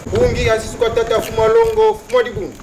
Bungi asisuka tata fuma longo fuma dibungi.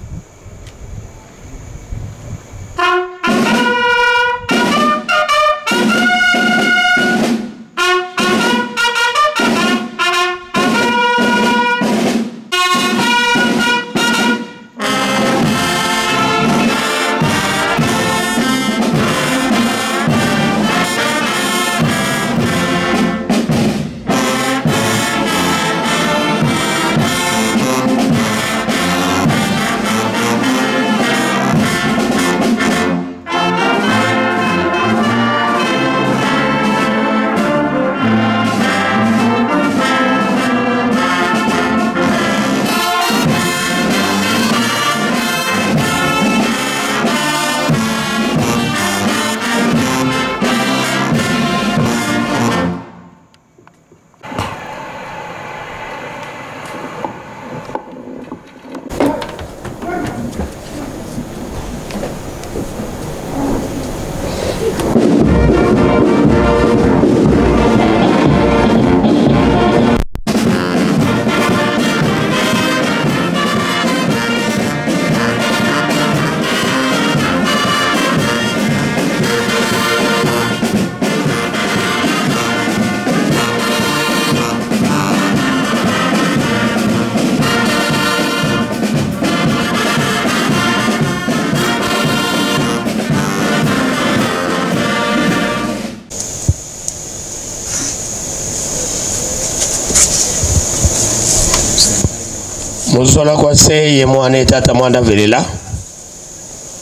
Muzola kwa seye mwana tata mwanda velela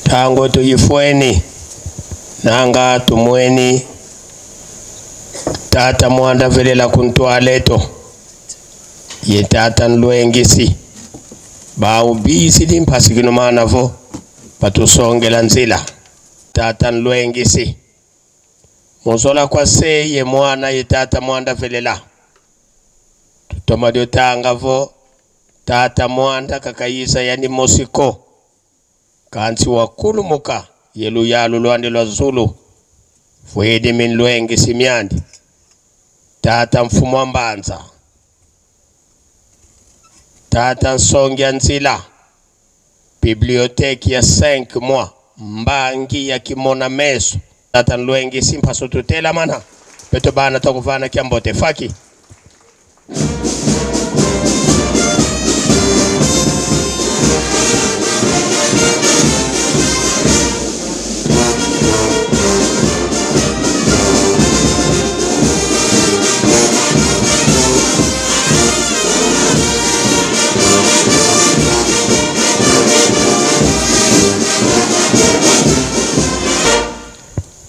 tango tuyifweni nanga tumweni tata mwanda velela kuntwaleto ye tata nlwengisi baubisi limphasikino manavo batusongela nzila tata nlwengisi muzola kwa seye mwana ye tata mwanda velela tutoma dyotangavo tata mwanda kakayisa yani mosiko kansi wakulumuka yeluyalu lwande lwa zulu fwedi minlwenge simyandi tata mfumo wa mbanza tata nsongi nzila biblioteki ya 5 mois mbangi ya kimona meso tata nlwenge simphaso tutela mana peto bana tokuvana kyambote faki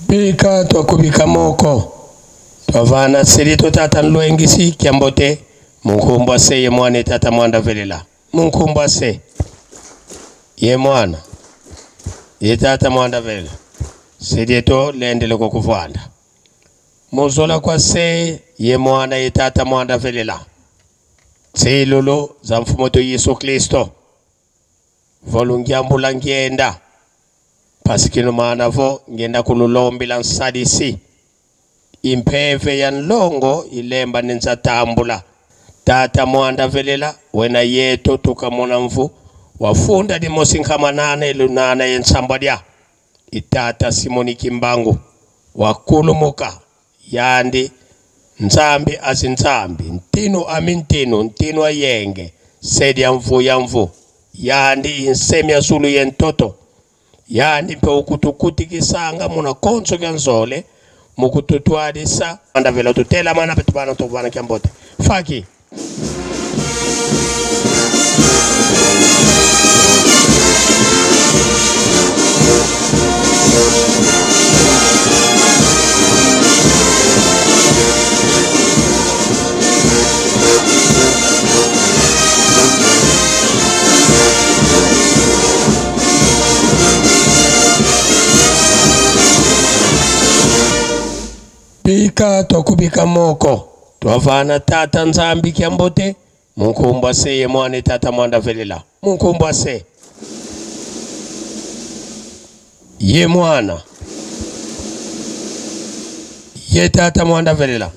bika twakubika moko twavana selito tata nlwengisi kyambote munkumbwa se ye mwana tata mwanda velela munkumbwa se ye mwana ye tata mwanda velela selito lendele kokuvwanda muzola kwa se ye mwana ye tata mwanda velela tsilulu za mfumo to Yesu Kristo volungyambula ngienda pasikino mana vo ngenda kululombila nsalisi impeve ya nlongo ilemba ninzatambula tata mwanda velela wena yeto tukamona mvu wafunda limosi nkama 8 lunana yensambwa lya itata Simoni Kimbangu wakulumuka yandi nzambi azinzambi ntino amintino ntino ayenge sedi ya mvu ya mvu yandi insemi ya zulu yentoto yandi mpe ukutukutikisanga muna konso kya nzole mukututwalisa andavela tutela mana petu bana tokubana kyambote faki bika twakubika moko twavana tata nzambi kyambote munkumbwa se ye mwana tata mwanda velela munkumbwa se ye mwana ye tata mwanda velela.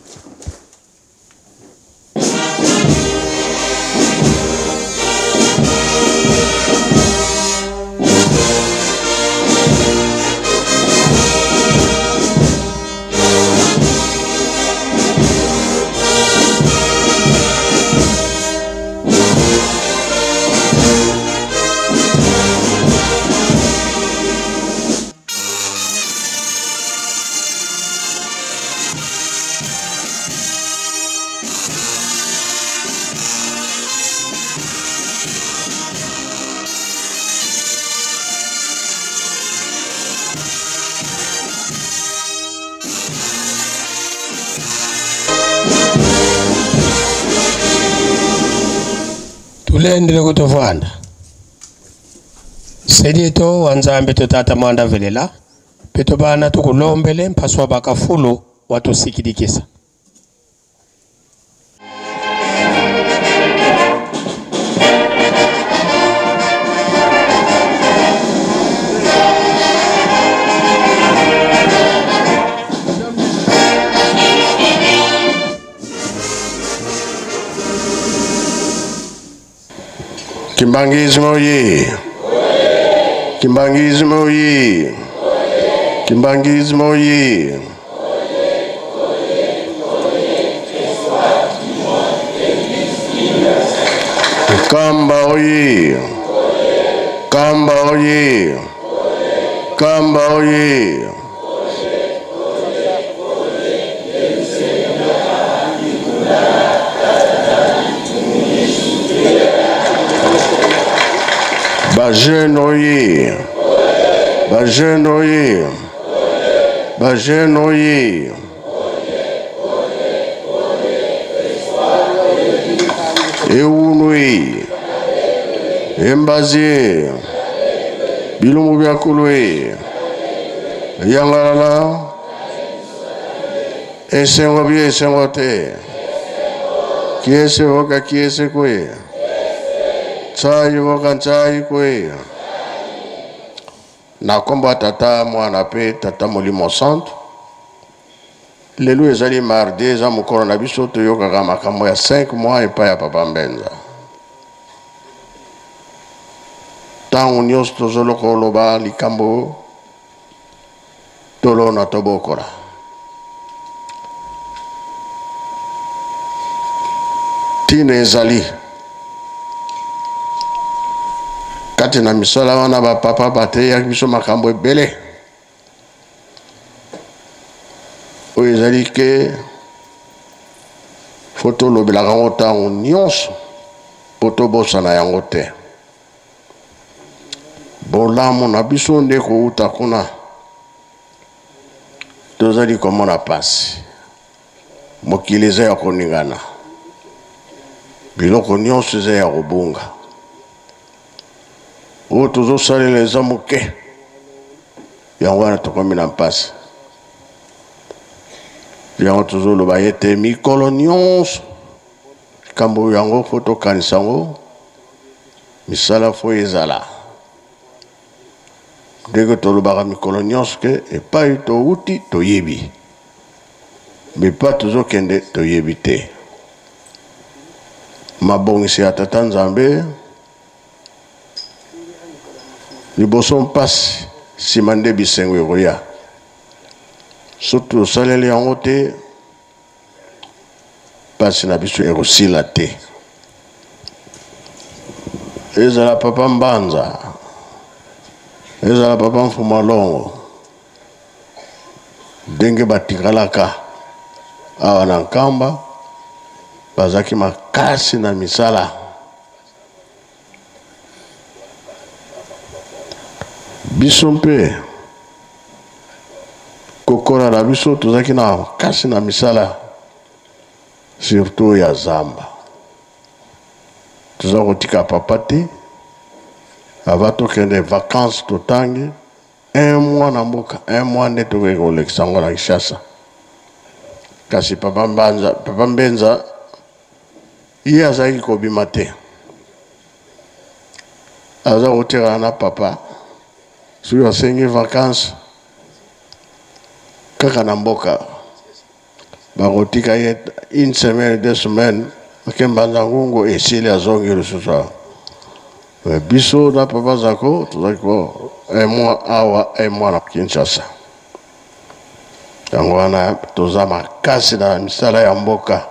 Tulendele kutuvanda Selieto wa Nzambe tutata mwanda velela peto bana tukulombele mpaswa bakafulu watusikilikisa. Kimbanguisme oye! Kimbanguisme oye! Kimbanguisme oye! Kamba oye! Kamba oye! Kamba oye! Ba jeune oye! Ba jeune oye! Ba jeune oye! Ewunwe! Embazie! Bilumbu bya kulwe! Yangalala! Esengo bi esengo te! Kiese voka kiese kwe! Ntsai voka ntsai kwe! Na kombo ya Tata, Mwana pe Tata Molimo Santu. Lelo ezali mardi, eza mokolo na biso toyokaka makambo ya 5 mois epai ya Papa Mbenza. Ntango nyonso tozoloka koloba likambo tolona tobokola. Ntina ezali kati na misala wana bapapa bateyaki biso makambo ebele oyo ezali ke fo tolobelaka yango ntango nyonso mpo tobosana yango te. Bolamu na biso nde kouta kuna tozali komona pasi. Mokili eza ya koningana, biloko nyonso eza ya kobunga. Oyo tozosalela eza moke, yango wana tokomi na mpasi. Yango tozoloba ete mikolo nyonso likambo yango fo tokanisa yango, misala fo ezala ndenge tolobaka mikolo nyonso ke epai towuti toyebi, bipai tozokende toyebi te. Mabongisi ya Tata Nzambe liboso mpasi, nsima nde bisengo ekoya. Soki tosaleli yango te, mpasi na biso ekosila te. Ezala Papa Mbanza, ezala Papa Mfuma Longo, ndenge batikalaka awa na Nkamba, bazalaki makasi na misala. Biso mpe kokola na biso tozalaki na makasi na misala, surtout ya zamba. Toza kotika papa te avant tokende vacances, totangi un mois na mboka, un mois nde tokoki kolekisa yango na Kinshasa. Kasi papa Mbanza, papa Mbenza ye azalaki kobima te, aza kotikala na papa. Soki asengi vacances kaka na mboka, bakotika ye une semaine, 2 semaines, ake Mbanza Ngungu, esili, azongi lisusu awa. Biso na papa Zako tozalaki ko un mois awa, un mois na Kinshasa. Yango wana toza makasi na misala ya mboka,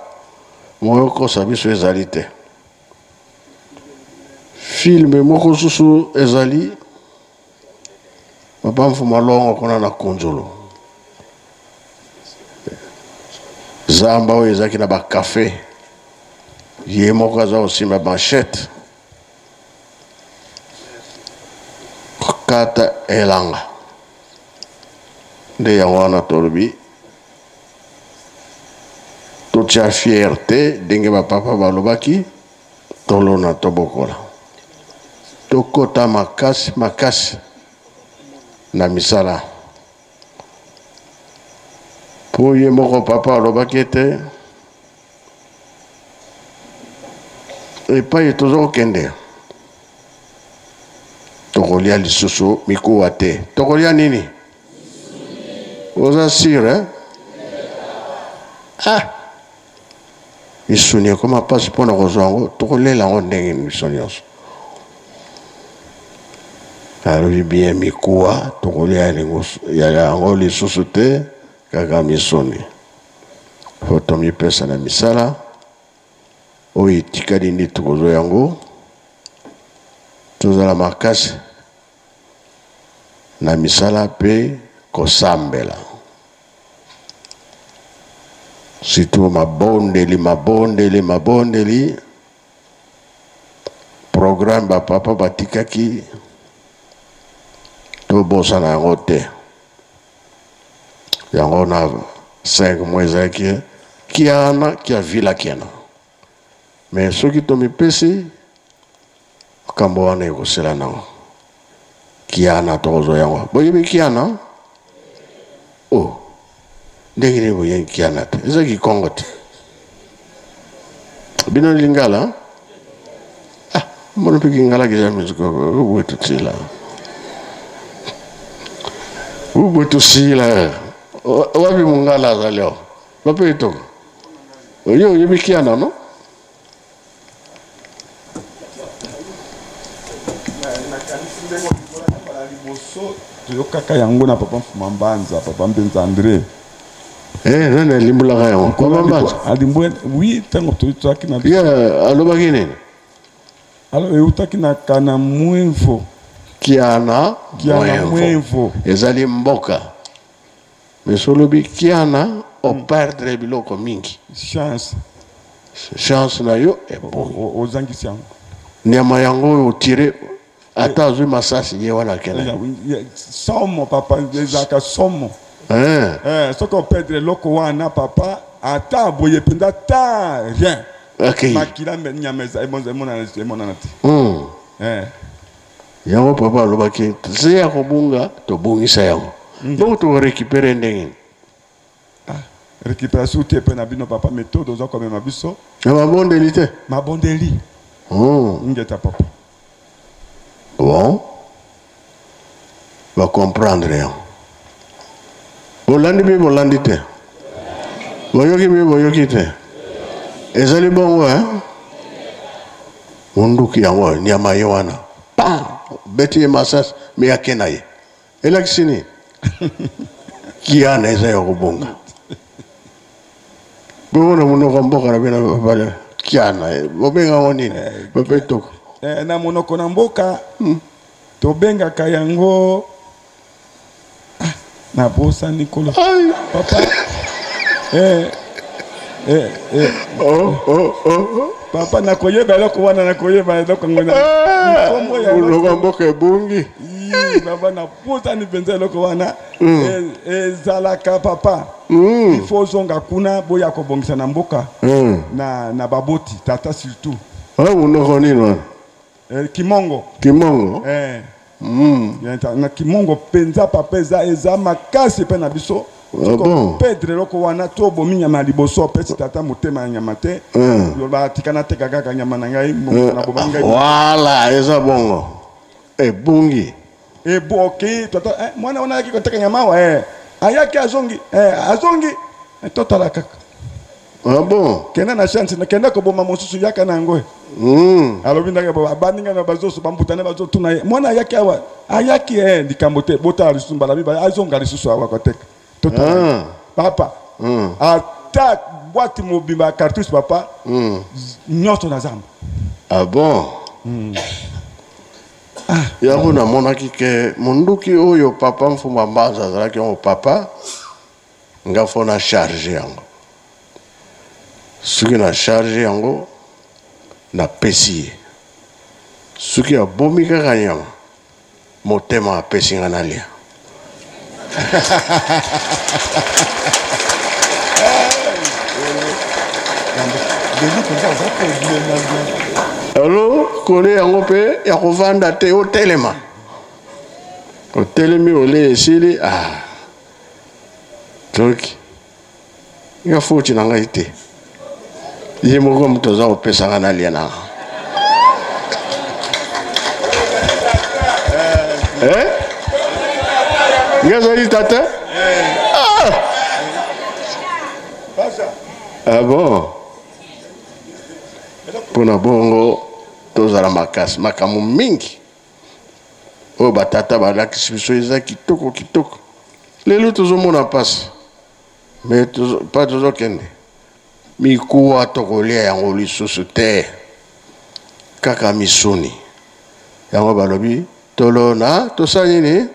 moyo kosa biso ezali te. Filme moko susu ezali Papa Mfuma Longo kuna na Kunzulu, zamba oyo ezalaki na bakafe, ye moko aza kosimba machette kokata elanga. Nde yango wana tolobi totia fierté ndenge bapapa balobaki. Tolona tobokola. Tokota makasi makasi na misala. Mpo ye moko papa alobaki ete epai toza kokende tokolia lisusu mikuwa te. Tokolia nini? Oza sur eh? Ah! Misuni ekoma mpasi mpo na kozwa yango, tokolela yango ndenge nini biso nyonso? Alobi bien, mikuwa tokolia yango lisusu te, kaka misuni. Fo tomipesa na misala oyo etikali nde tokozwa yango, tozala makasi na misala mpe kosambela. Surtout mabondeli, mabondeli, mabondeli. Programme ba papa batikaki tobosana yango te. Yango na 5 mois ezalaki kiana kia vila kiana. Mais soki tomipesi makambo wana ekosila nango. Kiana tokozwa yango. Boyebi kiana? Oh, ndenge nini boyebi kiana te? Eza kikongo te. Bino lingala? Ah, mbona mpe kingala kiza miziko ubwetusila. Ubwetusila. Wapi mungala azali awa? Bape etoko. Oyo oyebi kiana no? Nakanisi ndenge mbala ya liboso toyokaka yango na papa Mfuma Mbanza, papa Mbenza Andre. Eh, nani alimbolaka yango? Papa Mbanza? Alimbwe, oui, ntango toyokaki na biso. Yeah, alobaki nini? Alors eutaki na Kana Mwevo. Kiana, Kiana Mwevo. Ezali mboka. Mais solobi kiana o perdre biloko mingi. Chance. Chance na yo ebongi. Ozangisi yango. Nyama yango oyo otire ata azwi masasi ye wana akenda. Somo papa, ezalaka somo. Eh. Eh, soki operdre eloko wana papa, ata boye mpenza ta rien. Okay. Makila nyama emonana te. Eh. Yango papa alobaki se ya kobunga tobungisa yango. Bongo tokorécupere ndenge nini? Ah, récupération te mpe na bino papa, méthode oza komema biso. Na mabondeli te. Mabondeli. Ngeta papa. Bon, bacomprendre yango. Bolandi mpe bolandi te. Boyoki mpe boyoki te. Ezali bongo eh? Munduki yango nyama ye wana pa beti ye masasi me ake na ye elakisi nini? Kiana eza ya kobonga bongo na monoko ya mboka na bino bale kiana bobenga yango nini? Bape toko Na monoko na mboka tobengaka yango nabosani kolo papa. Oh, oh, oh. Papa, nakoyeba eloko wana, nakoyeba eloko yango na kombo ya monoko ya mboka ebungi. Papa, nabosani mpenza eloko wana. Ezalaka papa, il faut ozonga kuna boya kobongisa na mboka na baboti tata surtout. Ah, monoko nini wana? Kimongo. Kimongo. Na kimongo mpenza papa, eza makasi mpe na biso. Ah bon? Pedre eloko wana to obomi nyama ya liboso, opesi tata motema ya nyama te. Loba atika nateka kaka nyama na ngai nabomaki ngai. Voilà, eza bongo ebungi. Eboki tata, mwana wana ayaki koteka nyama awa, ayaki azongi, azongi, totala kaka. Ah bon? Kenda na chance, kenda koboma mosusu, yaka na yango. Alobi ndenge abandi ngai na bazoso bambutane bazotuna ye mwana ayaki awa ayaki, likambo te, botala lisusu mbala mibale azonga lisusu awa koteka, totala. Papa, ata boîte mobimba ya cartouche papa, nyonso na zamba. Ah bon? Yango namonaki ke munduki oyo papa Mfuma Mbanza azalaki yango, papa nga fo na charge yango. Soki na charge yango, napesi ye, soki abomi kaka nyama, motema apesi nga nalia. Alo kolia yango mpe ya kovanda te, otelema. Otelemi olie esili, ah. Donc nga foti na ngai te, ye moko moto aza kopesa nga nalia na nga. Eh? Nga azali tata? Ah! Ah bon? Mpo na bongo tozala makasi, makambo mingi oyo batata balakisi biso eza kitoko kitoko. Lelo tozomona mpasi, me mpa tozokende mikuwa tokolia yango lisusu te, kaka misuni yango balobi tolona tosala nini,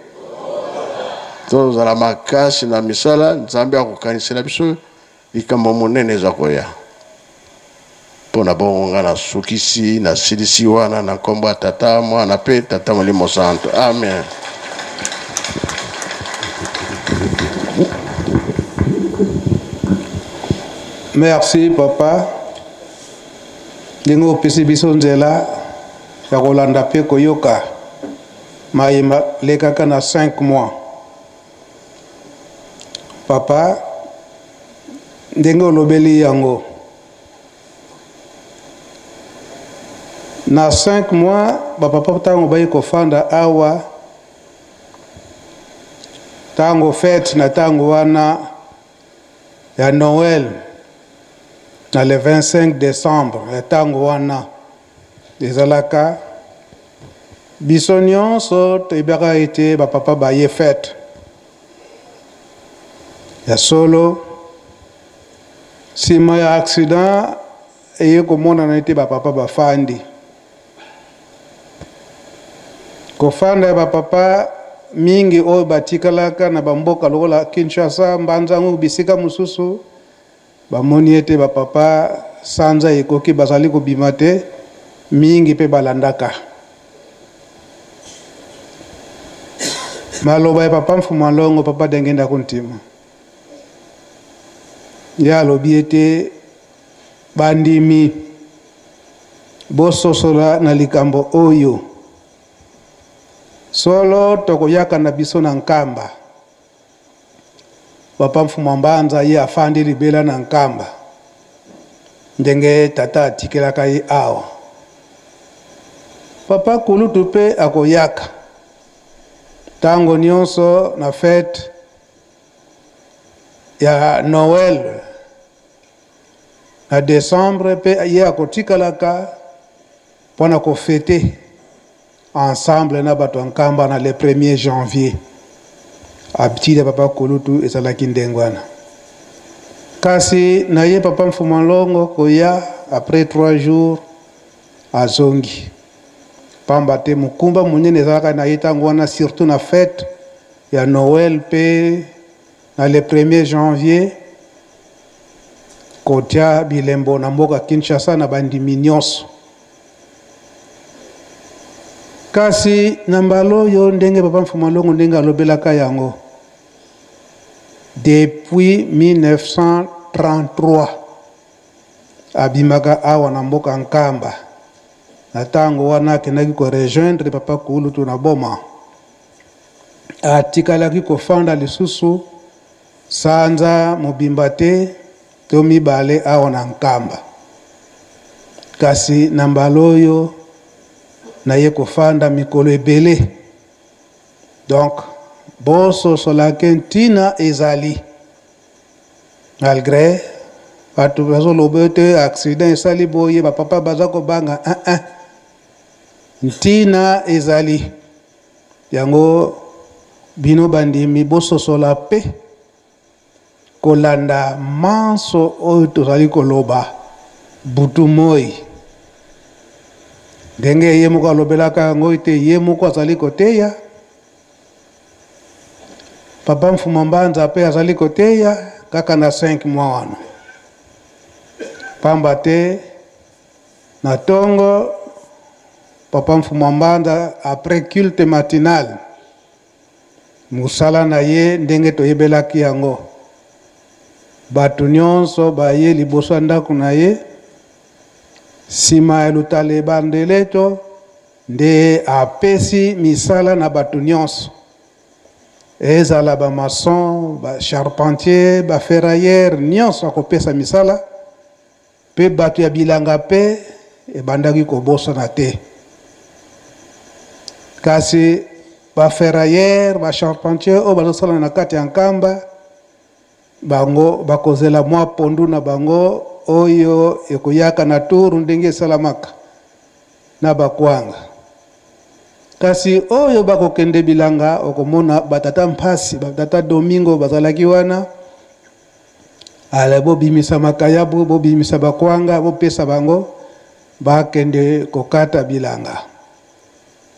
tozala makasi na misala. Nzambe akokanisela biso likambo monene eza koya. Mpo na bongo ngai nasukisi, nasilisi wana na nkombo ya Tata, Mwana mpe Tata Molimo Santo. Amen. Merci papa, ndenge opesi biso nzela ya kolanda mpe koyoka maye malekaka na 5 mois. Papa, ndenge olobeli yango na 5 mois, bapapa ntango bayi kofanda awa, ntango fete na ntango wana ya Noël na le 25 décembre ya ntango wana, ezalaka biso nyonso toyebaka ete bapapa baye fete ya solo. Nsima ya accident eye komonana ete bapapa bafandi kofanda ya bapapa mingi oyo batikalaka na bamboka lokola Kinshasa, Mbanzangu, bisika mosusu, bamoni ete bapapa sanza ekoki bazali kobima te, mingi mpe balandaka maloba ya papa Mfuma Longo, papa Dengenda Kuntima. Ye alobi ete bandimi bososola na likambo oyo, solo tokoyaka na biso na Nkamba. Papa Mfuma Mbanza ye afandi libela na Nkamba ndenge tata atikelaka ye awa. Papa Kulutu mpe akoyaka ntango nyonso na fete ya Noël na décembre, mpe ye akotikalaka mpo na kofete ensemble na bato ya Nkamba na le 1er janvier. Habitude ya papa Kulutu ezalaki ndenge wana. Kasi na ye papa Mfuma Longo koya après 3 jours azongi, pamba te mokumba monene ezalaka na ye ntango wana, surtout na fete ya Noël mpe na le 1er janvier, kotia bilembo na mboka Kinshasa na bandimi nyonso. Kasi na mbala oyo, ndenge papa Mfuma Longo ndenge alobelaka yango, depuis 1933 abimaka awa na mboka Nkamba. Na ntango wana akendaki korejoindre papa Kulutu na Boma. Atikalaki kofanda lisusu sanza mobimba te to mibale awa na Nkamba. Kasi na mbala oyo naye kofanda mikolo ebele. Donc bososolake ntina ezali, malgré bato bazoloba ete accident esali boye, bapapa baza kobanga, 1 ntina ezali yango. Bino bandimi bososola mpe kolanda manso oyo tozali koloba butu moi, ndenge ye moko alobelaka yango ete ye moko azali koteya, papa Mfuma Mbanza mpe azali koteya kaka na 5 mois wana, pamba te na ntongo papa Mfuma Mbanza après culte matinal, mosala na ye ndenge toyebelaki yango, bato nyonso baye liboso ya ndako na ye. Sima ya lutale bandeleto nde apesi misala na bato nyonso, ezala ba maçon, ba charpentier, ba ferrailleur, nyonso akopesa misala. Pe bato ya bilanga pe ebandaki kobosana te. Kasi ba ferrailleurs, ba charpentiers oyo bazosala na kati ya Nkamba, bango bakozela mwa pondu na bango oyo ekoyaka na tour ndenge esalamaka na bakwanga. Kasi oyo bakokende bilanga, okomona ba tata Mpasi, ba tata Domingo bazalaki wana. Ale bobimisa makayabu, bobimisa bakwanga, bopesa bango bakende kokata bilanga.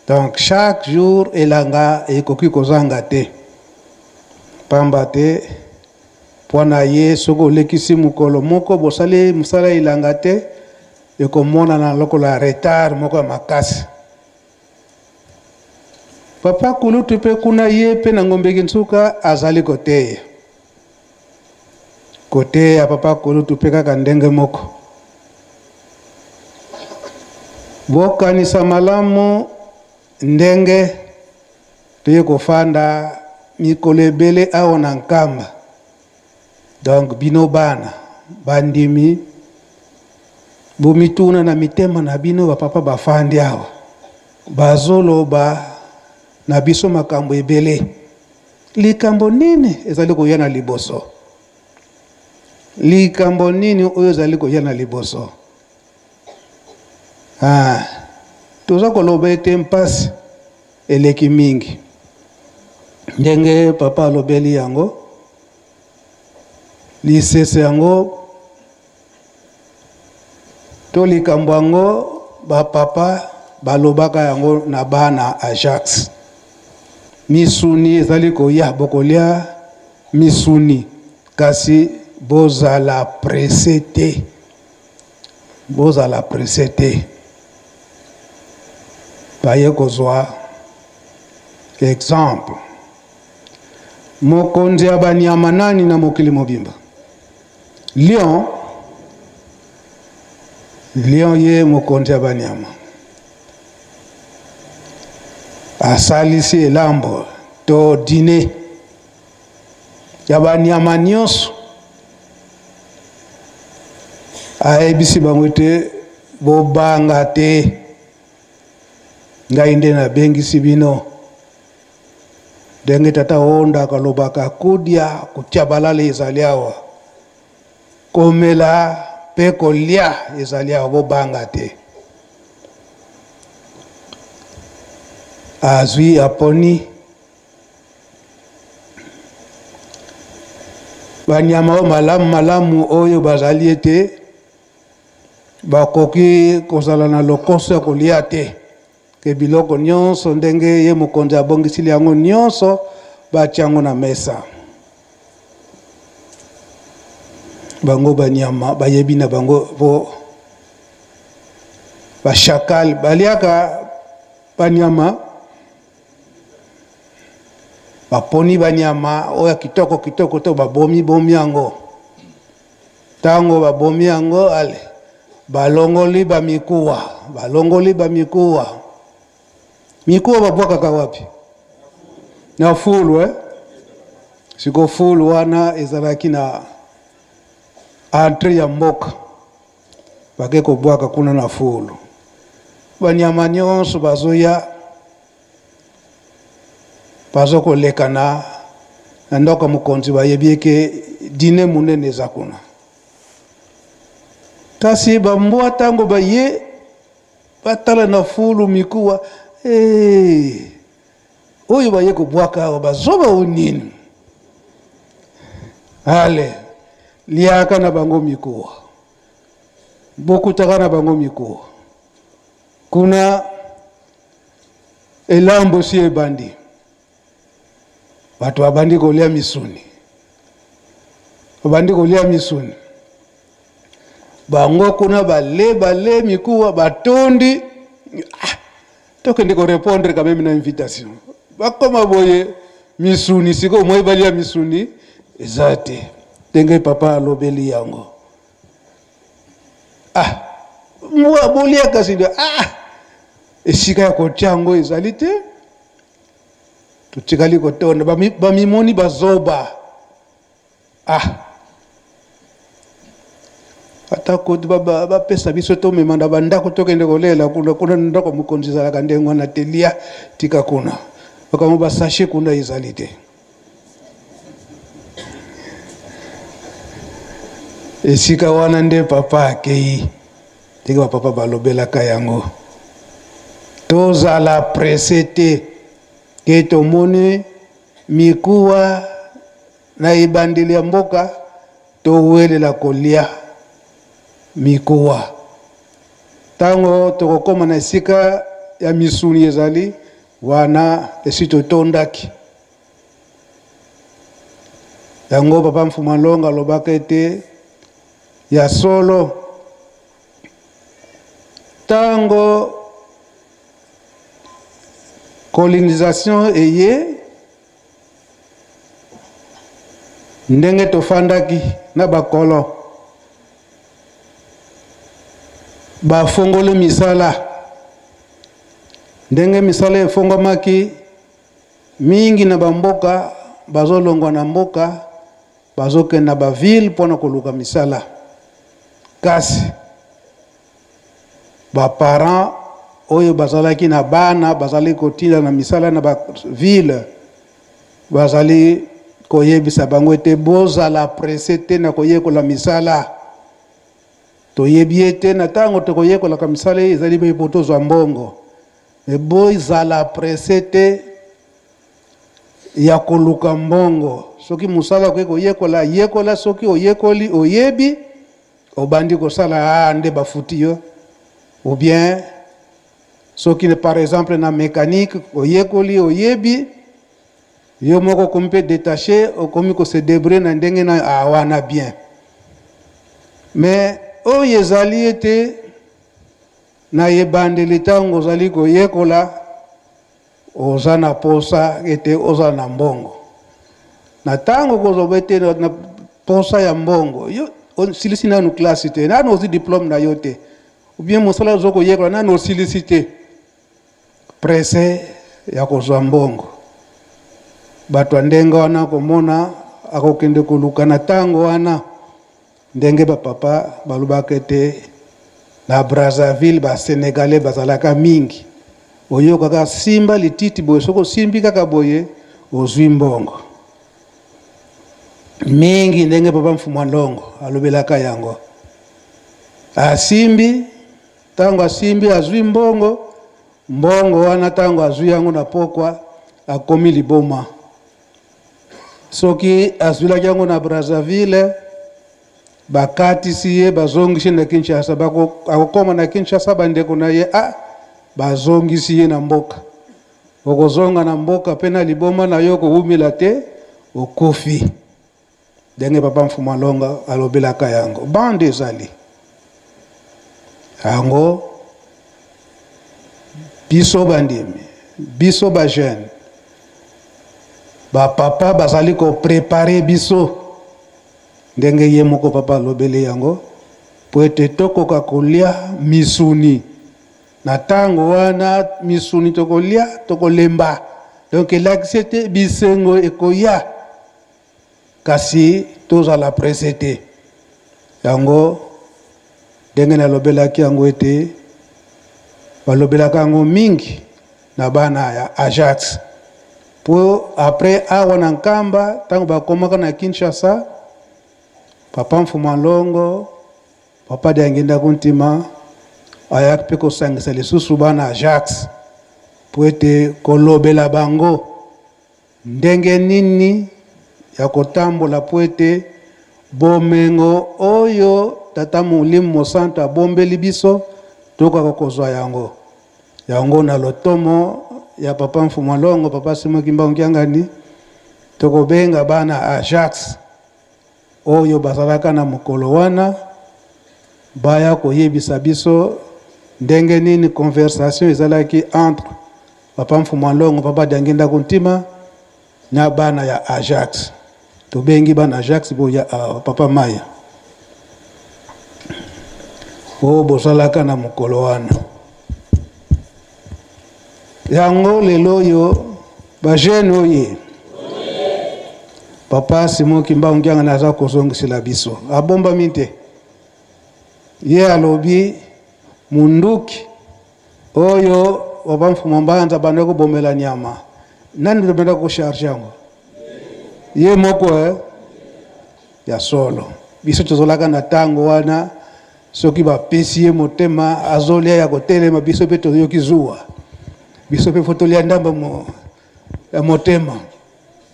Donc chaque jour elanga ekoki kozanga te, pamba te mpo na ye soki olekisi mokolo moko bosali mosala elanga te, ekomonana lokola retard moko ya makasi. Papa kulutu mpe kuna ye mpe na Ngombe Kinsuka azali koteya. Koteya papa kulutu mpe kaka ndenge moko. Bokanisa malamu ndenge toye kofanda mikolo ebele awa na Nkamba. Donc bino bana bandimi bomituna na mitema na bino, ba papa bafandi awa bazoloba na biso makambo ebele. Likambo nini ezali koya na liboso? Likambo nini oyo ezali koya na liboso? Ah, toza koloba ete mpasi eleki mingi. Ndenge papa alobeli yango, lisese yango to likambo yango ba papa balobaka yango na bana Ajax. Misuni ezali koya, bokolia misuni, kasi bozala presse te, bozala presse te. Baye kozwa exemple mokonzi ya banyama nani na mokili mobimba? Lion. Lion ye mokonzi ya banyama asalisi elambo to diner ya banyama nyonso, ayebisi bango ete bobanga te, ngai nde nabengisi bino. Ndenge tata Honda akalobaka, kudia kutia balala ezali awa, komela pe kolia ezali awa, bobanga te. Azwi aponi banyama oyo malamu malamu oyo bazali ete bakoki kozala na lokoso ya kolia te, ke biloko nyonso ndenge ye mokonzi abongisili yango nyonso batia yango na mesa. Bango banyama bayebi na bango po ba chacal baliaka banyama, baponi banyama oyo ya kitoko kitoko to babomi bomi yango. Tango babomi yango, ale balongoli ba mikuwa, balongoli ba mikuwa. Mikuwa babwakaka wapi? Na fulu, eh? Siko fulu wana ezalaki na entrée ya mboka, bake kobwaka kuna na fulu. Banyama nyonso bazoya, bazo koleka na ndako ya mokonzi, bayebi eke dîner monene eza kuna. Kasi bambwa ntango baye batala na fulu mikuwa, hey, oyo baye kobwaka awa bazoba o nini? Ale liaka na bango mikuwa, bokutaka na bango mikuwa kuna. Elambo si ebandi, bato babandi kolia misuni, babandi kolia misuni. Bango kuna bale bale mikuwa batondi. Ah, tokende ko répondre quand même na invitation. Bakoma boye misuni sikoyo moi balia misuni eza te, ndenge papa alobeli yango. Ah, Mbwa bolia kasi ah esika ya kotia yango ezali te. Totikali kotonda bamimoni bazoba. Ah ata kutu bapesa biso tomema na bandako tokende kolela kuna kuna ndako mokonzi ezalaka ndenge wana te lia tika kuna makambo basashe kuna ezali te esika wana nde papa akei ndenge bapapa balobelaka yango tozala presse te ke tomoni mikuwa na ebandeli ya mboka towelela kolia mikuwa ntango tokokoma na esika ya misuni ezali wana esi totondaki yango papa mfuma longa alobaka ete ya solo ntango colonisation eye ndenge tofandaki na bakolo bafongoli misala ndenge misala efongwamaki mingi na bamboka bazolongwa na mboka bazokende na bavile mpo na koluka misala kasi baparent oyo bazalaki na bana bazali kotinda na misala na bavile bazali koyebisa bango ete bozala presse te na koyekola misala toyebi ete na ntango tokoyekolaka misala ezali mpe mpo tozwa mbongo me bozala presse te ya koluka mbongo soki mosala okoki koyekola yekola soki oyekoli oyebi obandi kosala ah, nde bafuti yo ou bien soki par exemple na mécanique oyekoli oyebi yo moko okomi mpe détaché okomi kose débrouiller na ndenge na ah, wana bien mais oyo ezali ete na ebandeli ntango ozali koyekola oza na posa ete ozala na mbongo na ntango kozwa ete na posa ya mbongo yo osilisi nanu klase te nanu ozwi diplome na yo te ou bien mosala ozo koyekola nanu osilisi te presse ya kozwa mbongo bato ya ndenge wana komona akokende koluka na ntango wana ndenge bapapa balobaka ete na Brazzaville ba Senegalais bazalaka mingi oyokaka simba lititi boye soki osimbi kaka boye ozwi mbongo mingi ndenge papa mfumwa ndongo alobelaka yango asimbi ntango asimbi azwi mbongo mbongo wana ntango azwi yango na pokwa akomi liboma soki azwilaki yango na Brazzaville bakatisi ye bazongisi na Kinshasa akokoma na Kinshasa bandeko na ye ah bazongisi ye na mboka okozonga na mboka mpe na liboma na yo kowumela te okufi ndenge papa mfuma longa alobelaka yango bande ezali yango biso bandimi biso bajeune bapapa bazali koprepare biso ndenge ye moko papa alobeli yango mpo ete tokoka kolia misuni na ntango wana misuni tokolia tokolemba donc elakisi ete bisengo ekoya kasi tozala presse te yango ndenge nalobelaki yango ete balobelaka yango mingi na bana ya Ajax po après awa na Nkamba ntango bakomaka na Kinshasa papa Mfuma Longo papa Diangienda Kuntima ayaki mpe kosangisa lisusu bana Ajax po ete kolobela bango Ndenge nini ya kotambola mpo ete bomengo oyo Tata Molimo Mosantu abombeli biso tokoka kozwa yango? Yango na lotomo ya Papa Mfumu Longo, Papa Simon Kimbangu Kiangani, tokobenga bana Ajax oyo bazalaka na mokolo wana baya koyebisa biso ndenge nini conversation ezalaki entre Papa Mfumu Longo, Papa Diangienda Kuntima na bana ya Ajax. Tobengi bana Ajax boya uh, Papa Maya. Oyo bozalaka na mokolo wana. Yango lelo oyo ba jeune oye. Papa Simon Kimbangu Kiangani aza kozongisela biso. Abombami te. Ye alobi munduki oyo papa Mfumu Mbanza abandaki kobomela nyama. Nani abandaki kocharge yango? Ye moko eh? Ya solo. Biso tozalaka na tango wana soki bapesi ye motema azolia ya kotelema, biso mpe toyoki zuwa. Biso mpe fo tolia ndambo ya motema.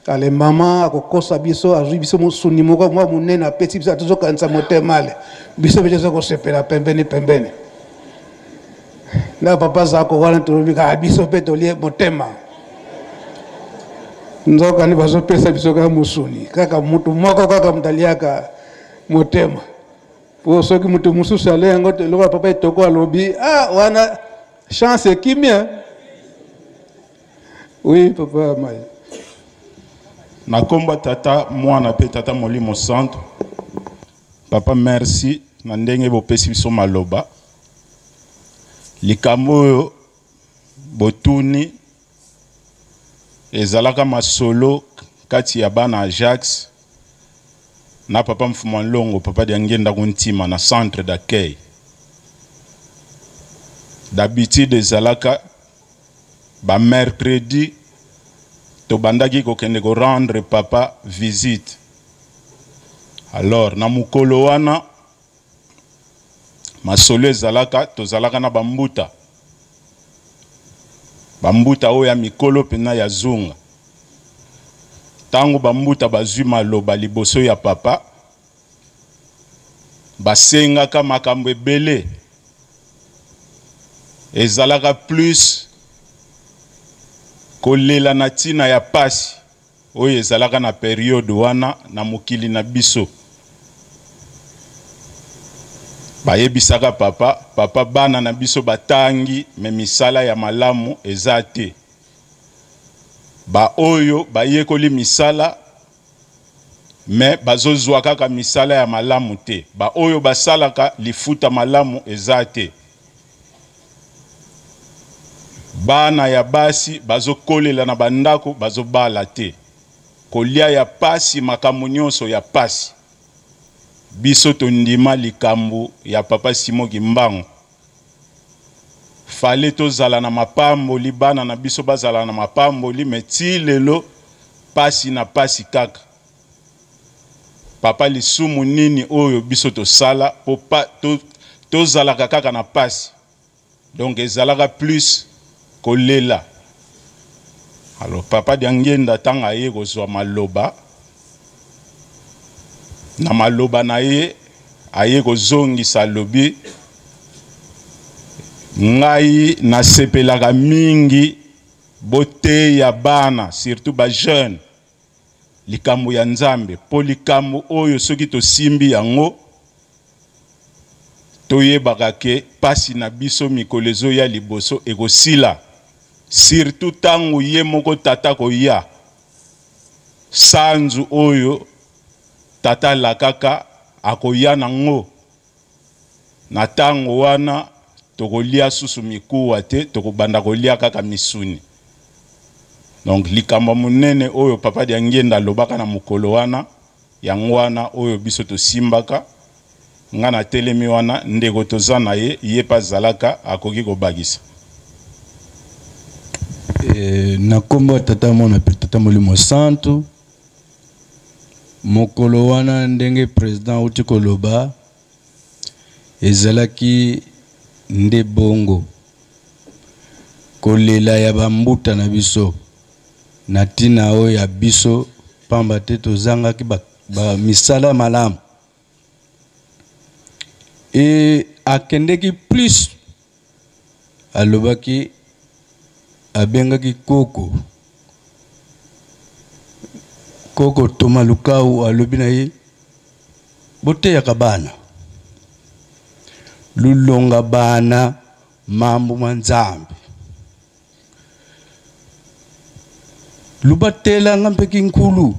Ale mama akokosa biso, azwi biso mosuni moko mwa monene apesi biso, tozokanisa motema ale. Biso mpe toza kosepela pembeni pembeni. Na papa Zako wana tolobi kaka biso mpe tolie motema. Nzoka nde bazopesa biso kaka mosuni, kaka motu moko kaka moto aliaka motema. Po soki moto mosusu alia yango te, lokola papa Etoko alobi, ah, wana chance ekimi, hein? Oui, papa Mai. Na kombo tata mwana pe tata molimo santo. Papa merci na ndenge bopesi biso maloba. Likambo oyo botuni ezalaka masolo kati ya bana Ajax na papa Mfuma Nlongo, papa Diangienda Kuntima na centre d'accueil. D'habitude ezalaka ba mercredi tobandaki kokende ko rendre papa visite. Alors na mokolo wana masolo ezalaka, tozalaka na bambuta, bambuta oyo ya mikolo mpena ya zunga. Tango bambuta bazwi maloba liboso ya papa, basengaka makambo ebele, ezalaka plus kolela na ntina ya pasi oyo ezalaka na periode wana na mokili na biso. Bayebisaka papa, papa bana na biso batangi me misala ya malamu eza te. Ba oyo bayekoli misala me bazozwa kaka misala ya malamu te. Ba oyo basalaka lifuta malamu eza te. Bana ya basi bazokolela na bandako bazobala te. Kolia ya pasi, makambo nyonso ya pasi. Biso tondima likambo ya papa Simon Kimbangu. Fallait tozala na mapamboli, bana na biso bazala na mapamboli, mais ti lelo pasi na pasi kaka. Papa, lisumu nini oyo biso tosala po pa, to, tozalaka kaka na pasi? Donc ezalaka plus kolela. Alors papa Diangienda tanga aye kozwa maloba, na maloba na ye aye kozongisa, alobi ngai nasepelaka mingi boteya bana surtout ba jeune likambo ya Nzambe, po likambo oyo soki tosimbi yango toyebaka ke pasi na biso mikolo ezoya liboso ekosila, surtout tango ye moko tata koya sanzu oyo tata alakaka akoya nango. Na tango wana tokolia susu mikuwa te, tokobanda kolia kaka misuni. Donc likambo monene oyo papa Diangienda alobaka na mokolo wana, yango wana oyo biso tosimbaka. Nga na telemi wana, ndeko toza na ye, ye pe azalaka, akoki kobakisa. Na kombo ya Tata Mwana pe Tata Molimo Santu, mokolo wana ndenge president auti koloba ezalaki nde bongo kolela ya bambuta na biso na ntina oyo ya biso, pamba te tozangaki ba misala malamu. E akendeki plus, alobaki, abengaki koko koko Thomas Lukau, alobi na ye boteyaka bana lulonga bana mambo ma Nzambe, lubatelanga mpe kinkulu.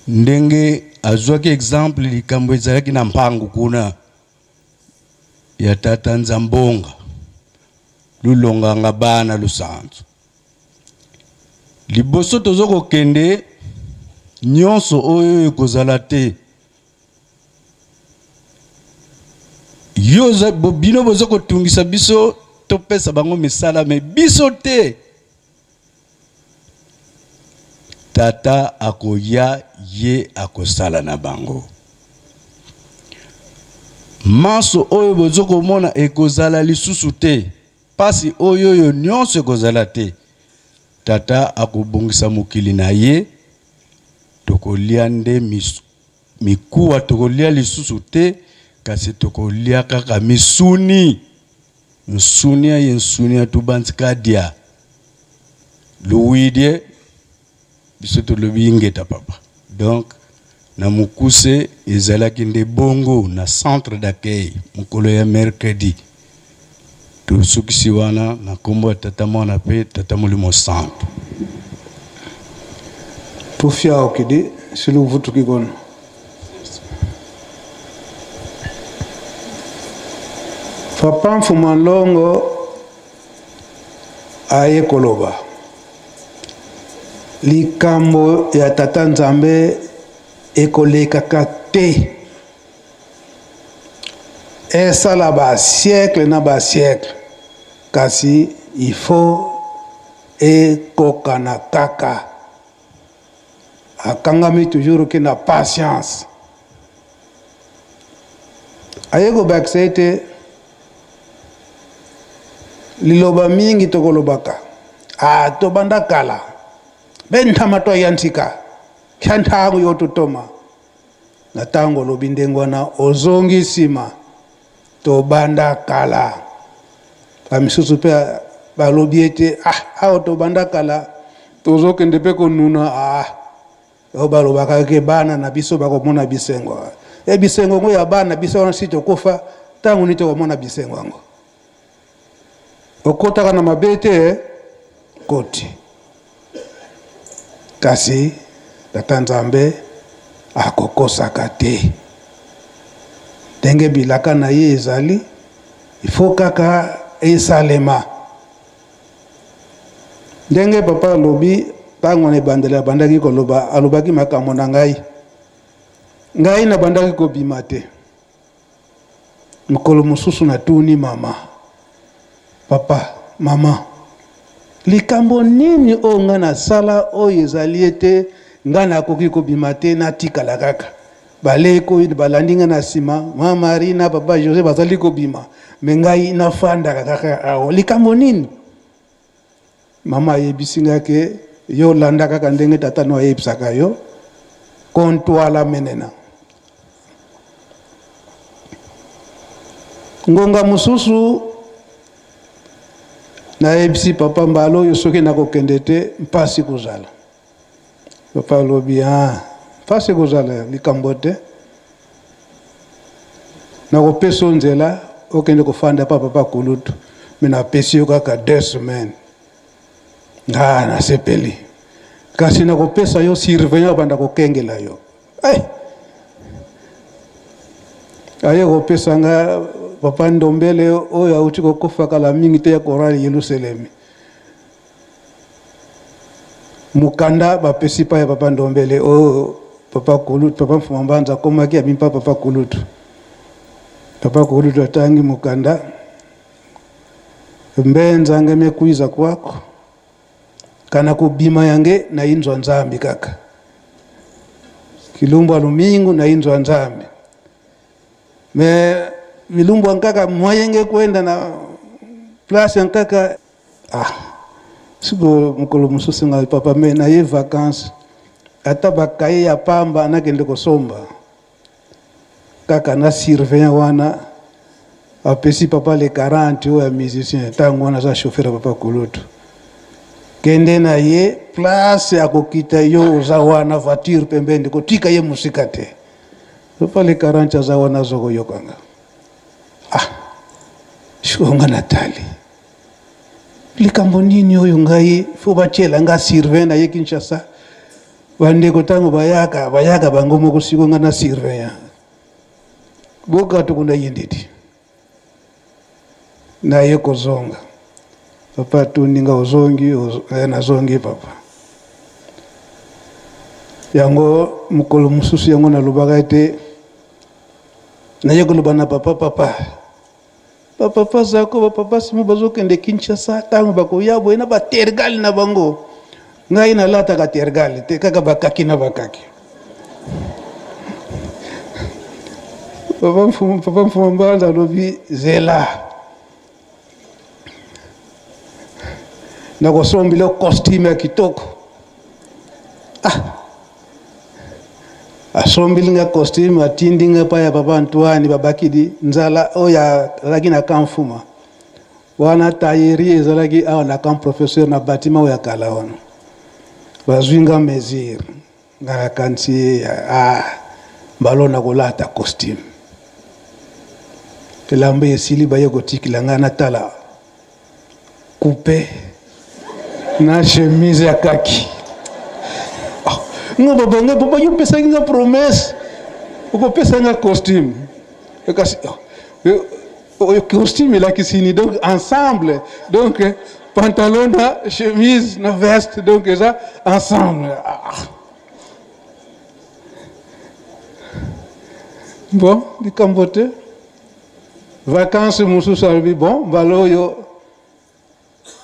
Ndenge azwaki exemple likambo ezalaki na mpangu kuna. Ya tata Nzambonga lulonganga bana lusanzu liboso tozo kokende nyonso oyo ekozala te yo bino bozo kotungisa biso topesa bango misala me biso te Tata akoya ye akosala na bango. Manso oyo bozo komona ekozala lisusu te. Pasi oyo oyo nyonso ekozala te. Tata akobongisa mokili na ye. Tokolia nde mikuwa tokolia lisusu te, kasi tokolia kaka misuni. Nsunia ye nsunia tubanzi kadia luwidie biso tolobi ingeta papa. Donc na mokuse ezalaki nde bongo na centre d'accueil mokolo ya mercredi. Tosukisi wana na nkombo ya Tata Mwana mpe Tata Molimo Santu. Tufya okidi siluvutuki kono. Papa Mfuma Nlongo aye koloba likambo ya Tata Nzambe ekolekaka te, esala ba siècle na ba siècle, kasi il faut ekokana kaka. Akangami toujours ke na patience. Aye kobakisa ete liloba mingi tokolobaka ah, tobanda kala bentama to ya ntika kya ntango yo totoma na ntango olobi ndenge wana ozongi nsima tobanda kala. Bamisusu mpe balobi ete ah, awa tobanda kala tozokende mpe konuna ah, oyo balobaka ke bana na biso bakomona bisengo. E bisengo yango ya bana biso wana si tokufa, ntango nini tokomona bisengo yango? Okotaka na mabe te koti, kasi Tata Nzambe akokosaka te. Ndenge bilaka na ye ezali, il faut kaka esalema. Ndenge papa alobi, ntango na ebandeli abandaki koloba, alobaki makambo na ngai. Ngai nabandaki kobima te. Mokolo mosusu natuni mama, papa, mama, likambo nini oyo ngai nasala oyo ezali ete ngai nakoki kobima te, natikala kaka? Baleki oyo balandi ngai na nsima, mama Marie na papa Jose bazali kobima, me ngai nafandaka kaka awa. Likambo nini? Mama ayebisi ngai ke yo landa kaka ndenge tata no ayebisaka yo, kontwala menena. Ngonga mosusu nayebisi papa mbala oyo soki nakokende te mpasi kozala. Papa alobi, ah, mpasi kozala likambo te, nakopesa yo nzela okende kofanda pa papa kulutu, me napesi yo kaka 2 semaines. Nga nasepeli, kasi nakopesa yo surveillant abanda kokengela yo. Eh! Aye kopesa nga papa Ndombele oyo auti kokufa kala mingi te ya chorale Yelusalemi. Mokanda bapesi pa ya papa Ndombele oyo papa Kulutu, papa Mfuma Mbanza akomaki abimi pa papa Kulutu. Papa Kulutu atangi mokanda mbe nzange mekuiza kwako kana kobima yange na inzwa Nzambi kaka kilumbu alumingu na inzwa Nzambi me milumbu ankaka mwayenge kwenda na place ankaka. Ah, siko mokolo mosusu ngai papa me na ye vacances ata bakaye ya pamba nakende kosomba kaka na surveillant wana apesi papa le 40 oyo ya musicien ntango wana aza chauffeur ya papa Kulutu, kende na ye place akokita yo oza wana voiture pembeni kotika ye mosika te. Papa le 40 aza wana aza koyokanga. Ah, sikoyo nga natali likambo nini oyo ngai fo batiela nga surveillant na ye Kinshasa. Bandeko ntango bayaka, bayaka bango moko, sikoyo nga na surveillant boka tokunda ye ndeti. Naye kozonga. Papa atuni nga ozongi, eh, nazongi papa. Yango mokolo mosusu yango nalobaka ete naye koloba na papa, papa bapapa zako bapapa simo bazokende Kinshasa ntango bakoya boye na batergali na bango, ngai nalataka tergali te, kaka bakaki na bakaki. Papa Mfumu, papa Mfumu Mbanza alobi zela nakosombela costume ya kitoko. Ah, asombeli nga costume, atindi nga epai ya papa Antoine babakidi nzala oyo azalaki na camp Fuma wana, taillerie ezalaki awa na camp professeur na bâtiment oyo ya kala wana. Bazwi nga mesure, nga nakanisi ah, mbalo nakolata costume. Elamba esili, baye kotikila nga natala coupe na chemise ya kaki. Oh, nga baba, nga papa, yo opesaki nga promesse okopesa nga costume, kasi oh, costume elakisi nini? Donc ensemble, donc pantalon na chemise na veste, donc eza ensemble. Ah. Bon, likambo te. Vacances mosusu alobi bon, mbala oyo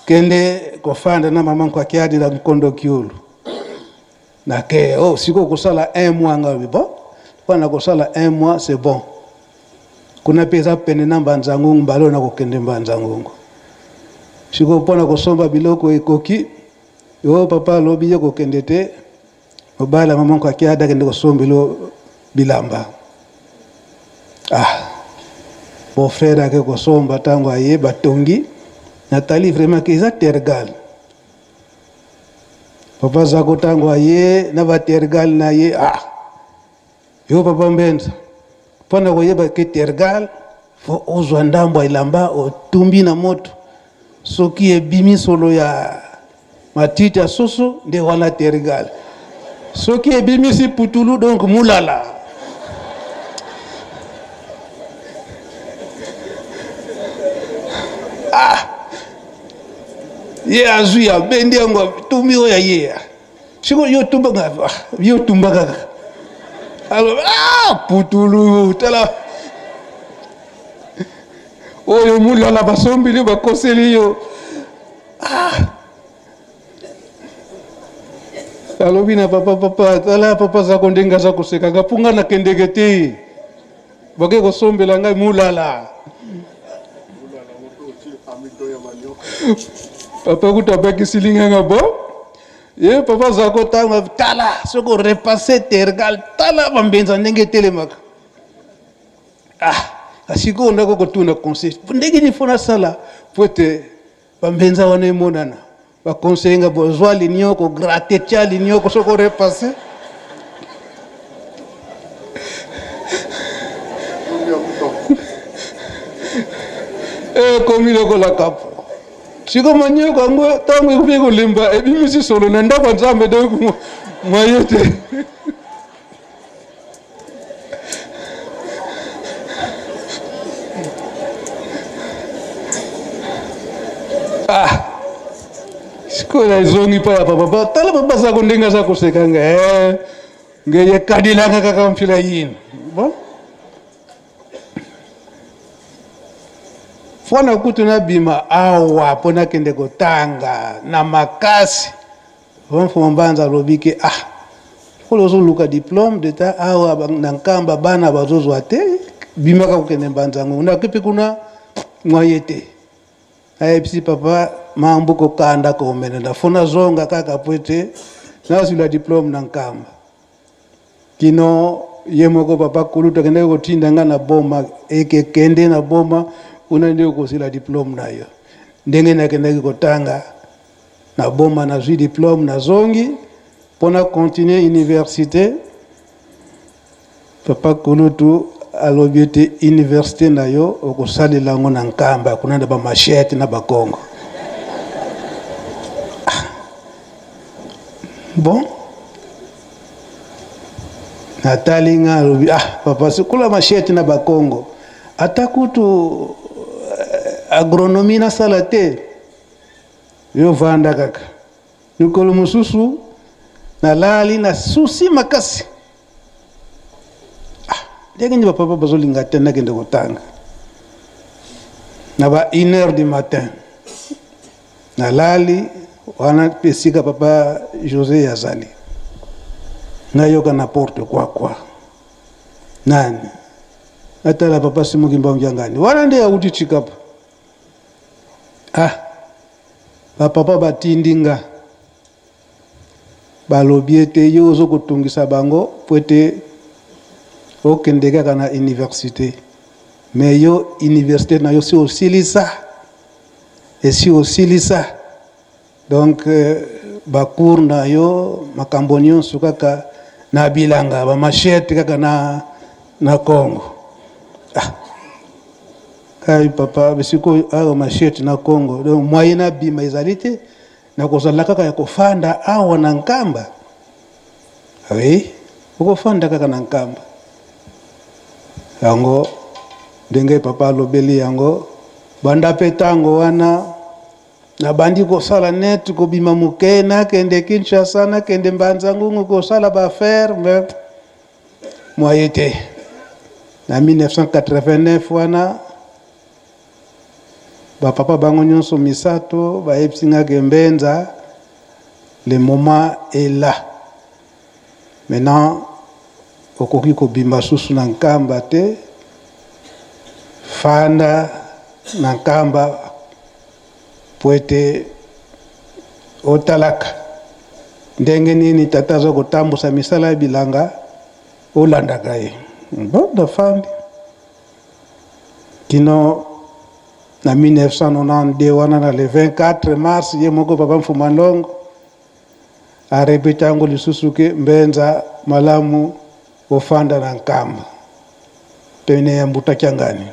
kende kofanda na mama Nkwakiadi na Nkondo Kiulu. Nake oh, sikoyo kosala un mois. Nga alobi bon, mpona kosala un mois c'est bon, kuna mpe eza pene na Mbanza Ngungu, mbala oyo nakokende Mbanza Ngungu. Sikoyo mpona kosomba biloko ekoki oyo, papa alobi ye kokende te, mobali ya mama Nkwakiadi akende kosombela bilamba. Ah, beau-frère ake kosomba, ntango aye batongi, natali vraiment ke eza tergal. Papa Zako ntango aye na batergal na ye, ah, yo papa Mbenza, mpona koyeba ke tergal fo ozwa ndambo ya elamba otumbi na moto, soki ebimi solo ya matiti ya soso nde wana tergal, soki ebimisi putulu donc mulala. Ah, ye azwi abendi yango atumbi oyo ya ye, sikoyo yo tumba, yo tumba kaka. Alors ah, putulu tala oyo mulala basombili bakoseli yo. Ah, alobi na papa, papa tala papa zako ndenge aza kosekaka mpo ngai nakendeke te, bake kosombela ngai mulala. Papa kutu abakisili nganga bo ye papa zako ntango tala soki orepasse tergal, tala bambenza ndenge etelemaka. Ah, sikoyo ndako kotuna conseil ndenge nini fo nasala po ete bambenza wana emonana. Baconseille nga bozwa linioko gratte, tia linioko soki orepasse. Ekomi lokola kapo. Siko manioko yango ntango ekomi kolemba ebimisi solo na ndako ya Nzambe, donc mwaye te. Ah, sikoyo nazongi mpa ya papa, tala papa azako ndenge aza koseka nga eh, ngeye kadilaka kaka mfila yini. Bon, fo na kutu nabima awa mpo nakende kotanga na makasi. Mfumu Mbanza alobi ke ah, lokola ozoluka diplôme d'état awa na Nkamba bana bazozwa te, bimaka kokende Mbanza Ngungu. Nakepi kuna mwaye te, ayebisi papa mambu kokanda komenela fo nazonga kaka po ete nazwila diplôme na Nkamba. Kino ye moko papa kulutu akendaki kotinda nga na Boma, eke kende na Boma kuna nde okozwila diplôme na yo. Ndenge nakendaki kotanga na Boma, nazwi diplôme, nazongi mpona continuer université. Papa kulutu alobi ete université na yo okosalela yango na Nkamba kuna na bamachete na Bakongo. Ah. Bon, natali nga, alobi ah papa, sikola machete na Bakongo ata kutu Agronomie nasala te, yo vanda kaka. Mikolo mosusu nalali na susi makasi. Ah, ndenge nini bapapa bazolinga te nakende kotanga na ba 1 heure du matin nalali wana mpe esika papa Jose azali, nayoka na porte kwa kwa nani natala papa Simon Kimbangu Kiangani wana nde auti Tshikapa. Ah, bapapa batindi nga, balobi ete yo ozo kotungisa bango po ete okende kaka na université, mais yo université na yo si osilisa, esi osilisa, donc ba cours na yo makambo nyonso kaka na bilanga, ba machette kaka na Congo. Ah, kai papa, sikoyo awa machette na Congo, donc moyen na bima ezali te, nakozala kaka ya kofanda awa na Nkamba. Oui, okofanda kaka na Nkamba. Yango ndenge papa alobeli yango, banda pe tango wana nabandi kosala net, kobima moke, nakende Kinshasa, nakende Mbanza Ngungu kosala ba affaire, mais moyen te. Na 1989 wana ba papa bango nyonso misato bayebisi nga ke Mbenza, le moment est là. Maintenant okoki kobima susu na Nkamba te, fanda na Nkamba po ete otalaka ndenge nini tata aza kotambusa misala ya bilanga, olandaka ye. Bon, nafandi kino na 1992 wana na le 24 mars, ye moko papa Mfuma Ndongo arepeta yango lisusu ke Mbenza malamu ofanda na Nkamba pene ya Mbuta Kiangani.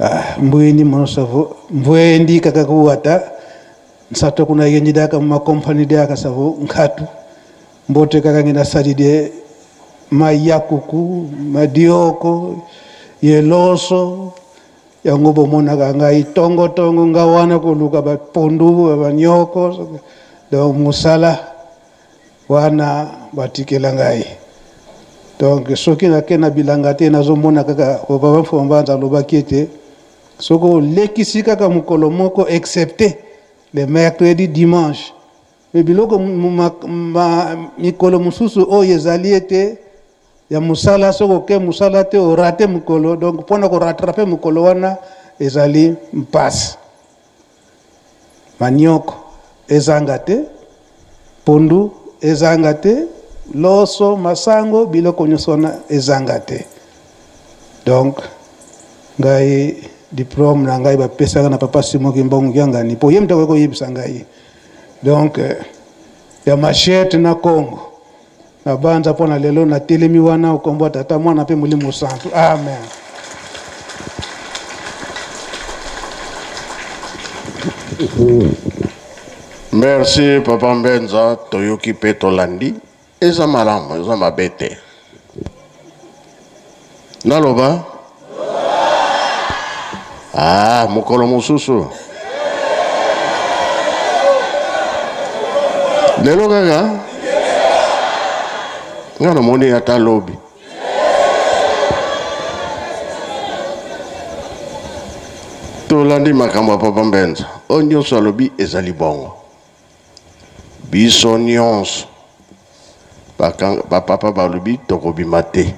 Ah, mbweni mono savo mbwendi kaka kuwata nsato kuna yenyi daka ma compagnie daka savo nkatu mbote kaka ngina salide mayakuku madioko yeloso yango bomonaka ngai tongo tongo nga wana koluka bapondu banyoko, donc mosala wana batikela ngai. Donc soki nake na bilanga te, nazomona kaka papa Mfuma Mbanza alobaki ete soki olekisi kaka mokolo moko, excepté le mercredi, dimanche, me biloko mikolo mosusu oyo ezali ete ya mosala, soki oke mosala te, orate mokolo, donc mpona korattrape mokolo wana ezali mpasi. Manioko ezanga te, pondu ezanga te, loso, masango, biloko nyonso wana ezanga te. Donc ngai diplôme na ngai bapesaka na papa Simon Kimbangu Kiangani, po ye moto akoki koyebisa ngai. Donc ya machette na Congo na banza mpo na lelo natelemi wana okombo ya Tata, Mwana mpe Molimo Santu. Amen. Merci papa Mbenza, toyoki pe tolandi, eza malamu, eza mabe te. Naloba? Ah, mokolo mosusu. Lelo kaka? Nga namoni ata lobi. Tolandi makambo ya papa Mbenza. Oyo nyonso alobi ezali bongo. Biso nyonso bapapa balobi tokobima te.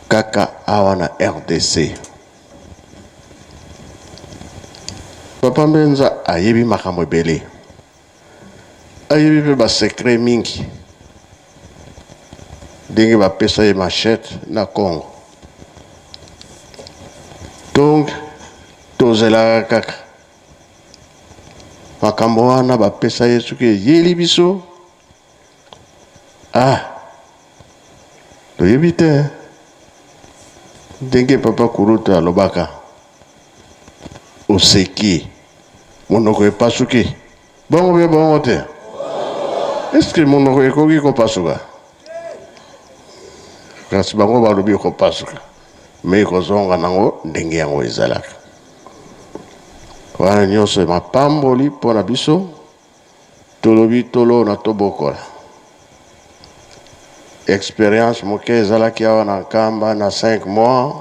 Kaka awa na RDC. Papa Mbenza ayebi makambo ebele. Ayebi pe ba secret mingi. Ndenge bapesa ye machette na Congo. Donc tozelaka kaka makambo wana bapesa ye soki eyeli biso, ah, toyebi te ndenge papa Kurutu alobaka, oseki monoko epasuki bongo mpe bongo te. Est-ce que monoko ekoki kopasuka? Kasi bango balobi ekopasuka, me ekozonga nango ndenge yango ezalaka. Wana nyonso mapamboli mpo na biso, tolobi tolona tobokola. Experience moke ezalaki awa na Nkamba na 5 mois,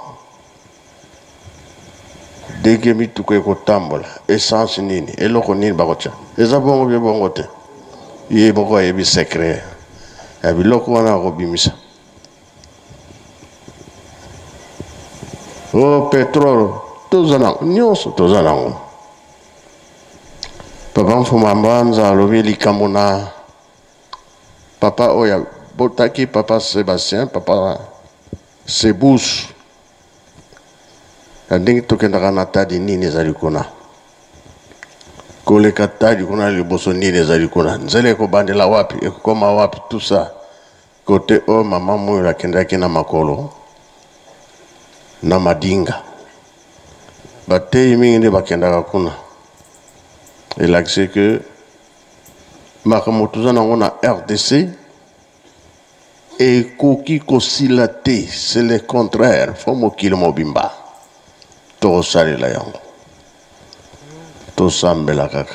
ndenge mituka ekotambola, essence nini, eloko nini bakotya, eza bongo bie bongo te. Ye moko ayebi secret ya biloko wana akobimisa. O oh, petrole toza na nyonso, toza nango. Papa Mfuma Mbanza alobi likambo na papa oyo abotaki papa Sebastien, papa Sebus, na ndenge tokendaka na Tadi, nini ezali kuna koleka Tadi kuna liboso, nini ezali kuna, nzela ekobandela wapi, ekokoma wapi, tout ça. Kote oyo mama Muyula akendaki na makolo na Madinga, bateyi mingi nde bakendaka kuna. Elakisi ke makambo toza nango na RDC ekoki kosila te, c'est le contraire, fo mokili mobimba tokosalela yango, tosambela kaka.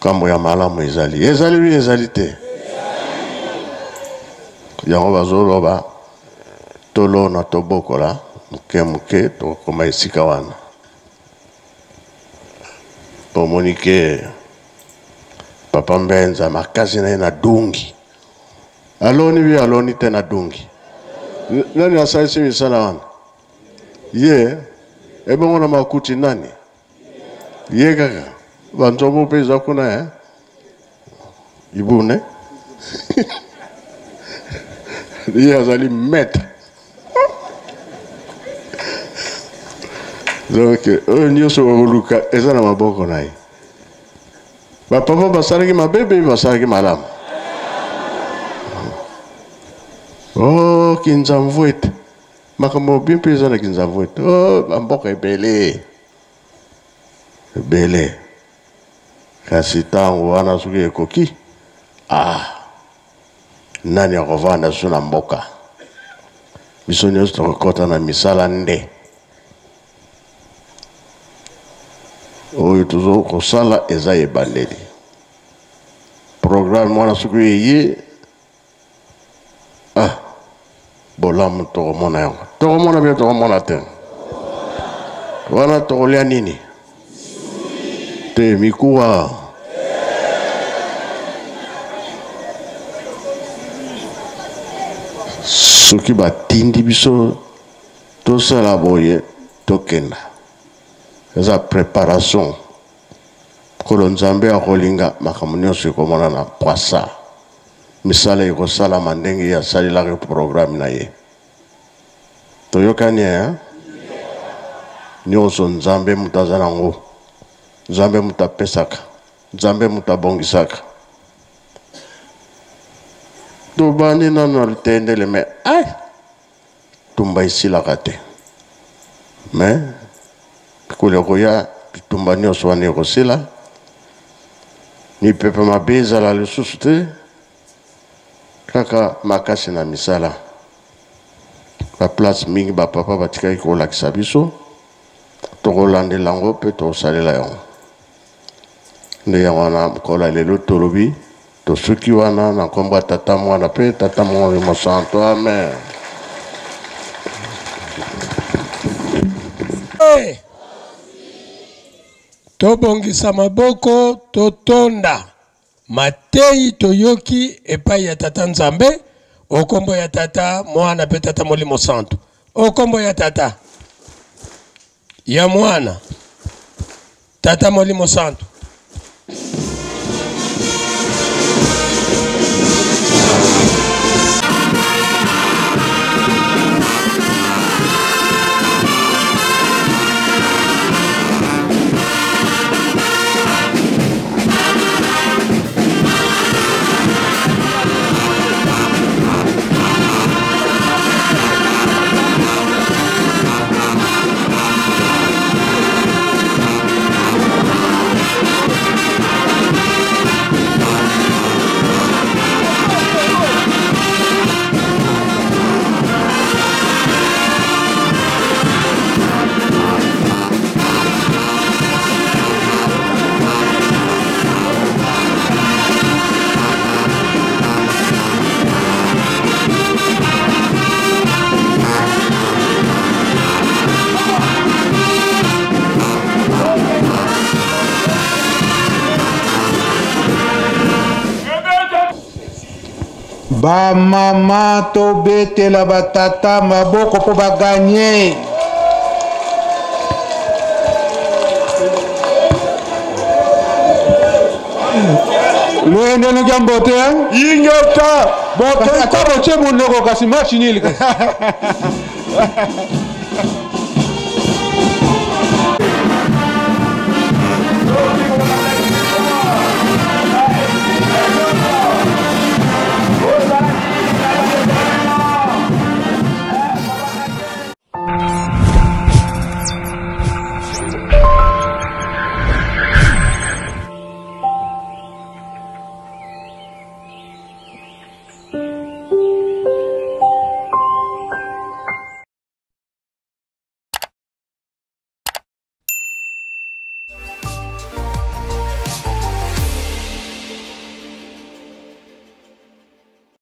Kambo ya malamu ezali, ezali wi ezali te. Yango bazoloba tolona tobokola moke moke, tokokoma esika wana. Bomoni ke papa Mbenza makasi na ye na dungi, aloni bi aloni te na dungi. Nani asalisi misala wana? Ye ebongo na makuti nani? Ye kaka banzombo mpe eza kuna eh? Ibune ye azali maître. Donc oyo nyonso bakoluka eza na maboko na ye. Bapapa basalaki mabe mpe basalaki malamu. Oh, Kinzamvuete, makambo mabe mpe eza na Kinzamvuete. Oh, bamboka ebele ebele, kasi ntango wana soki ekoki, ah, nani akovanda so na mboka? Biso nyonso tokokɔta na misala nde oyo tozo kosala eza ebandeli. Programme wana soki eye, ah, bolamu tokomona yango, tokomona bino, tokomona te wana tokolia nini te, mikuwa. Soki batindi biso tosala boye, tokenda, eza préparation. Nkolo Nzambe akolinga makambo nyonso ekomona na pwasa, misala ekosalama ndenge ye asalelaki programme na ye. Toyokani eh? Nyonso Nzambe moto aza nango, Nzambe moto apesaka, Nzambe moto abongisaka. Tobandi nano na lutendele, me ai tumba esilaka te, me mikolo ekoya bitumba nyonso wana ekosila, mipepe mabe ezala lisusu te, kaka makasi na misala. Baplace mingi bapapa batikaki kolakisa biso, tokolandela yango mpe tokosalela yango. Nde yango wana mokolo ya lelo tolobi tosuki wana na nkombo ya Tata, Mwana mpe Tata Molimo Mosantu, amen. Hey! Tobongisa maboko, totonda mateyi toyoki epai ya Tata Nzambe, okombo ya Tata, Mwana mpe Tata Molimo Santu, okombo ya Tata, ya Mwana, Tata Molimo Santu. Bamama, tobetela batata maboko mpo baganye. Lwende nokia mbote. Ingeta. Ata botie monoko kasi match nul kasi.